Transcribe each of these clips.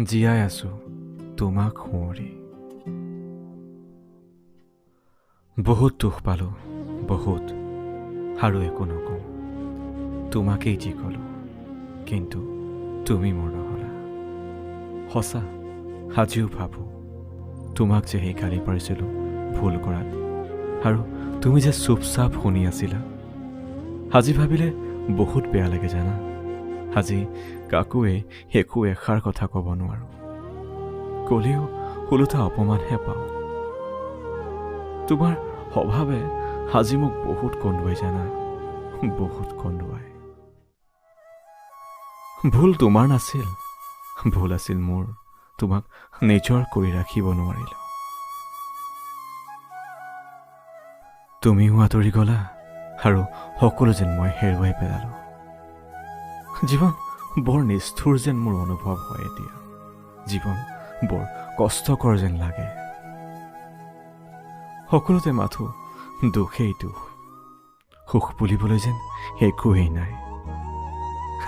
জীয়াই আছোঁ তোমাক সোঁৱৰি। বহুত দুখ পালোঁ, বহুত, আৰু একো নকওঁ। তোমাকেই যি ক'লোঁ, কিন্তু তুমি মোৰ নহ'লা। সঁচা, আজিও ভাবোঁ তোমাক যে সেই গালি পাৰিছিলোঁ ভুল কৰাত, আৰু তুমি যে চুপচাপ শুনি আছিলা। আজি ভাবিলে বহুত বেয়া লাগে জানা। আজি কাকোৱে একো এষাৰ কথা ক'ব নোৱাৰোঁ, ক'লেও ওলোটা অপমানহে পাওঁ। তোমাৰ স্বভাৱে আজি মোক বহুত কন্দুৱাই জানা, বহুত কন্দুৱাই। ভুল তোমাৰ নাছিল, ভুল আছিল মোৰ, তোমাক নিজৰ কৰি ৰাখিব নোৱাৰিলোঁ। তুমিও আঁতৰি গ'লা আৰু সকলো যেন মই হেৰুৱাই পেলালোঁ। জীৱন বৰ নিষ্ঠুৰ যেন মোৰ অনুভৱ হয় এতিয়া, জীৱন বৰ কষ্টকৰ যেন লাগে। সকলোতে মাথো দুখেই দুখ, সুখ বুলিবলৈ যেন একোৱেই নাই।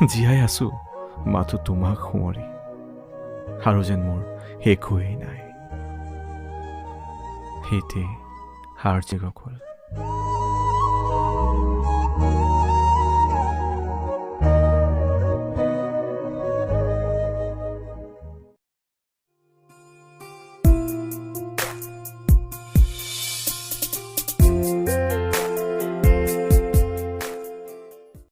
জীয়াই আছোঁ মাথো তোমাক সোঁৱৰি, আৰু যেন মোৰ একোৱেই নাই। সেইটোৱে হাৰ যে গ'ল।